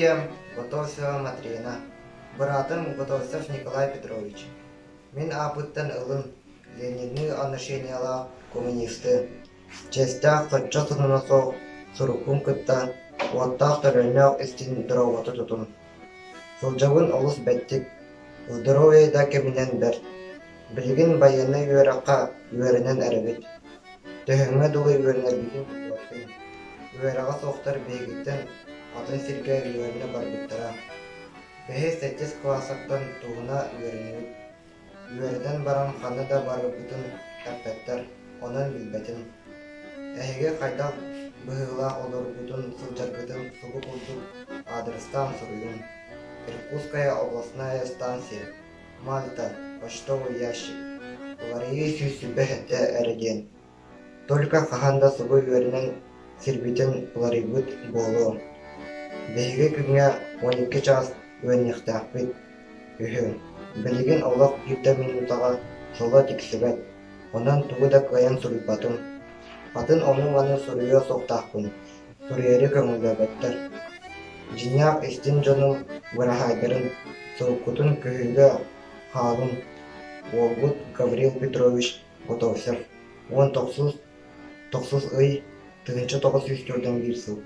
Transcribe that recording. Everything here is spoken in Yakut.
Ийэм Готовцева Матрена, быраатым Готовцев Николай Петрович. Мин ааппыттан ылын, Ленинныы отношениелаах коммунисты, чиэстээх соччо сонуна суох суруккун кытта уоттаах-төлөннөөх истиҥ дорообото тутун. Сылдьабын олус бэттик, здоровье да кэминэн бэрт. Билигин байыаннай үөрэххэ үөрэнэн эрэбит. Төһөҥҥө дылы үөрэнэрбитин билбэппин. Үөрэҕэ суохтар биһигиттэн атын сиргэ үөрэнэ барбыттара. Бэһис-сэттис кылаастартан туһуна үөрэнэбит. Үөрэтэн баран ханна да барарбытын эппэттэр, онон билбэтим. Эһиги хайдах быһыылаах олорбутун, сылдьаргытын субу курдук аадырыстаан суруйуҥ. Иркутская областная станция, Мальта, почтовый ящик. Уларыйыы 127 эрэ диэн. Только хаһан да субу үөрэнэн сирбитин уларыйбыт буолуо. Биһиги күҥҥэ 12 чаас үөрэниэхтээхпит үһү. Билигин олох биир да минутаҕа соло тиксибэт, онон тугу да кыайан суруйбатым. Атын ону-маны суруйуо суохтаахпын, суруйары көҥүллээбэттэр. Дьиҥнээх истиҥ дьонум быраһаайдарын, суруккутун күһүүгэ хаалыҥ, уолгут Гаврил Петрович Готовцев 19 тохсус ый 1941 сыл.